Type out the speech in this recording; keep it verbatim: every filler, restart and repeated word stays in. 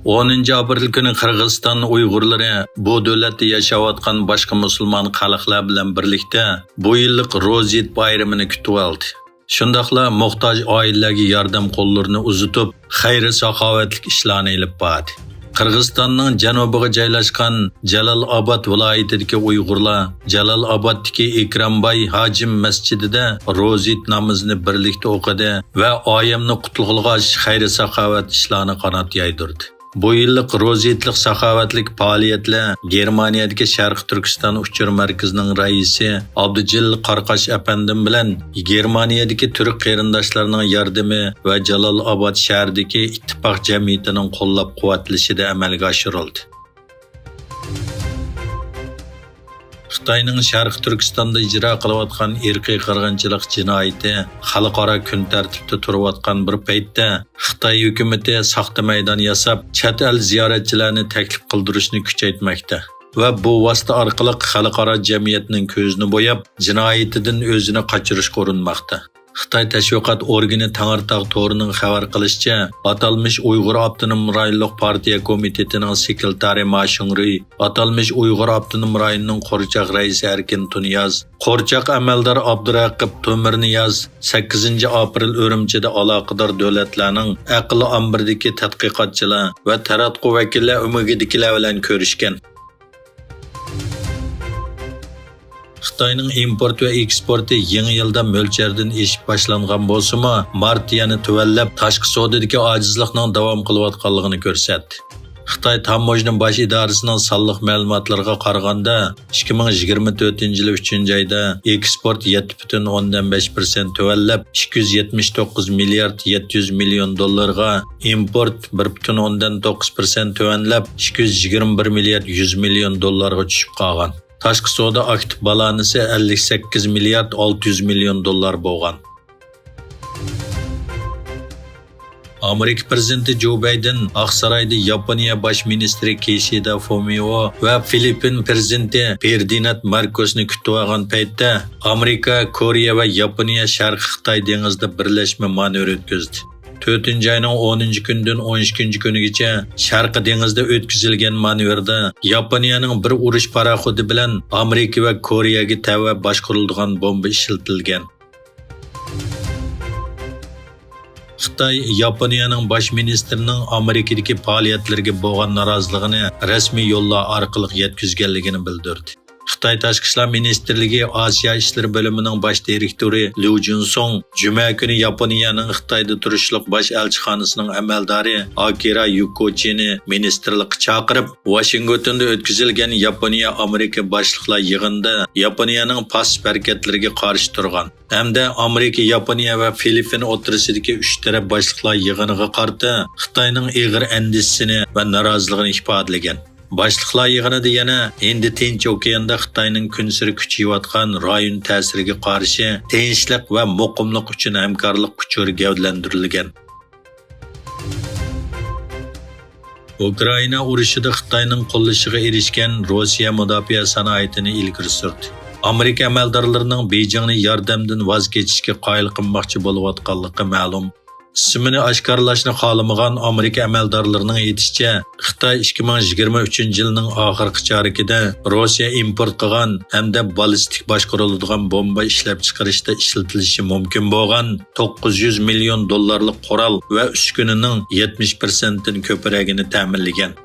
ئونىنچى ئاپرېل كۈنى قىرغىزىستان ئۇيغۇرلىرى بۇ دۆلەتتە ياشاۋاتقان باشقا مۇسۇلمان خەلقلەر بىلەن بىرلىكتە بۇ يىللىق روزى ھېيت بايرىمىنى كۈتۈۋالدى. شۇنداقلا موھتاج ئائىلىلەرگە ياردەم قوللىرىنى ئۇزىتىپ، خەير-ساخاۋەتلىك ئىشلارنى ئېلىپ باردى. قىرغىزىستاننىڭ جەنۇبىغا جايلاشقان جالال ئاباد ۋىلايىتىدىكى ئۇيغۇرلار جالال ئابادتىكى ئىكرامباي ھاجىم مەسچىتىدە روزى ھېيت نامىزىنى بىرلىكتە ئوقۇدى ۋە ئايەمنى قۇتلىغۇلىغاچ خەير-ساخاۋەت ئىشلارنى قانات يايدۇردى. بۇ يىللىق روزى ھېيتلىق ساخاۋەتلىك پائالىيەتلەر گېرمانىيەدىكى شەرقىي تۈركىستان ئۇچۇر مەركىزىنىڭ رەئىسى ئابدۇجېلىل قاراقاش ئەپەندىم بىلەن گېرمانىيەدىكى تۈرك قېرىنداشلارنىڭ ياردىمى ۋە جالال ئاباد شەھىرىدىكى ئىتتىپاق جەمئىيىتىنىڭ قوللاپ-قۇۋۋەتلىشىدە ئەمەلگە ئاشۇرۇلدى. خىتاينىڭ شەرقىي تۈركىستاندا ئىجرا قىلىۋاتقان ئىرقىي قىرغىنچىلىق جىنايىتى خەلقئارا كۈن تەرتىپتە تۇرۇۋاتقان بىر پەيتتە، خىتاي ھۆكۈمىتى ساختا مەيدان ياساپ، چەت ئەل زىيارەتچىلەرنى تەكلىپ قىلدۇرۇشنى كۈچەيتمەكتە ۋە بۇ ۋاسىتە ئارقىلىق خەلقئارا جەمئىيەتنىڭ كۆزىنى بوياپ، جىنايىتىدىن ئۆزىنى قاچۇرۇشقا ئۇرۇنماقتا. خىتاي تەشۋىقات ئورگىنى تەڭرىتاغ تورىنىڭ خەۋەر قىلىشىچە، ئاتالمىش ئۇيغۇر ئاپتونوم رايونلۇق پارتىيە كومىتېتىنىڭ سېكرېتارى ما شۇڭرۇي ئاتالمىش ئۇيغۇر ئاپتونوم رايونىنىڭ قورچاق رەئىسى ئەركىن تۇنىياز، قورچاق ئەمەلدار ئابدۇرەقىپ تۆمۈرنىياز سەككىزىنچى ئاپرېل ئۈرۈمچىدە ئالاقىدار دۆلەتلەرنىڭ ئەقلىي ئامبىرىدىكى تەتقىقاتچىلار ۋە تاراتقۇ ۋەكىللەر ئۆمىكىدىكىلەر بىلەن كۆرۈشكەن. خىتاينىڭ ئىمپورت ۋە ئېكسپورتى يېڭى يىلدا مۆلچەردىن ئېشىپ باشلانغان بولسىمۇ، مارت يەنە تۆۋەنلەپ، تاشقى سودىدىكى ئاجىزلىقنىڭ داۋام قىلىۋاتقانلىقىنى كۆرسەتتى. خىتاي تاموژنا باش ئىدارىسىنىڭ سانلىق مەلۇماتلىرىغا قارىغاندا، ئىككى مىڭ يىگىرمە تۆتىنچى يىلى ئۈچىنچى ئايدا ئېكسپورت يەتتە پۈتۈن ئوندىن بەش پىرسەنت تۆۋەنلەپ، ئىككى يۈز يەتمىش توققۇز مىليارد يەتتە يۈز مىليون دوللارغا، ئىمپورت بىر پۈتۈن ئوندىن توققۇز پىرسەنت تۆۋەنلەپ، ئىككى يۈز يىگىرمە بىر مىليارد يۈز مىليون دوللارغا چۈشۈپ قالغان. تاشقى سودا ئاكتىپ بالانسى ئەللىك سەككىز مىليارد ئالتە يۈز مىليون دوللار بولغان. ئامېرىكا پىرېزىدېنتى جو بايدېن ئاقسارايدا ياپونىيە باش مىنىستىرى كىشىدا فۇمىئو ۋە فىلىپپىن پىرېزىدېنتى فېردىنات ماركوسنى كۈتۈۋالغان پەيتتە، ئامېرىكا، كورېيە ۋە ياپونىيە شەرقىي خىتاي دېڭىزىدا بىرلەشمە مانېۋىر ئۆتكۈزدى. تۆتىنچى ئاينىڭ ئونىنچى كۈنىدىن ئون ئىككىنچى كۈنىگىچە شەرقىي دېڭىزدا ئۆتكۈزۈلگەن مانېۋىردا ياپونىيەنىڭ بىر ئۇرۇش پاراخوتى بىلەن ئامېرىكا ۋە كورېيەگە تەۋە باشقۇرۇلىدىغان بومبا ئىشلىتىلگەن. خىتاي ياپونىيەنىڭ باش مىنىستىرىنىڭ ئامېرىكىدىكى پائالىيەتلىرىگە بولغان نارازىلىقىنى رەسمىي يوللار ئارقىلىق يەتكۈزگەنلىكىنى بىلدۈردى. خىتاي تاشقى ئىشلار مىنىستىرلىكى ئاسىيا ئىشلىرى بۆلۈمىنىڭ باش دىرېكتورى ليۇ جۇنسۇڭ جۈمە كۈنى ياپونىيەنىڭ خىتايدا تۇرۇشلۇق باش ئەلچىخانىسىنىڭ ئەمەلدارى ئاكىرا يۇكوچىنى مىنىستىرلىققا چاقىرىپ، ۋاشىنگتوندا ئۆتكۈزۈلگەن ياپونىيە ئامېرىكا باشلىقلار يىغىنىدا ياپونىيەنىڭ پاسسىپ ھەرىكەتلىرىگە قارشى تۇرغان ھەمدە ئامېرىكا، ياپونىيە ۋە فىلىپپىن ئوتتۇرىسىدىكى ئۈچ تەرەپ باشلىقلار يىغىنىغا قارىتا خىتاينىڭ ئېغىر ئەندىشىسىنى ۋە نارازىلىقىنى ئىپادىلىگەن. باشلىقلار يىغىنىدا يەنە ھىندى تىنچ ئوكياندا خىتاينىڭ كۈنسېرى كۈچىيىۋاتقان رايون تەسىرىگە قارشى تىنچلىق ۋە مۇقىملىق ئۈچۈن ھەمكارلىق ئۇچۇرى گەۋدىلەندۈرۈلگەن. ئۇكرائىنا ئۇرۇشىدا خىتاينىڭ قوللىشىغا ئېرىشكەن روسىيە مۇداپىئە سانائىتىنى ئىلگىرى سۈردى. ئامېرىكا ئەمەلدارلىرىنىڭ بېيجىڭنى ياردەمدىن ۋاز كېچىشكە قايىل قىلماقچى بولۇۋاتقانلىقى مەلۇم. ئىسمىنى ئاشكارىلاشنى خالىمىغان ئامېرىكا ئەمەلدارلىرىنىڭ ئېيتىشىچە، خىتاي ئىككى مىڭ يىگىرمە ئۈچىنچى يىلنىڭ ئاخىرقى چارىكىدە روسىيە ئىمپورت قىلغان ھەمدە بالىستىك باشقۇرۇلىدىغان بومبا ئىشلەپچىقىرىشتا ئىشلىتىلىشى مۇمكىن بولغان توققۇز يۈز مىليون دوللارلىق قورال ۋە ئۈسكۈنىنىڭ يەتمىش پىرسەنتتىن كۆپرەكىنى تەمىنلىگەن.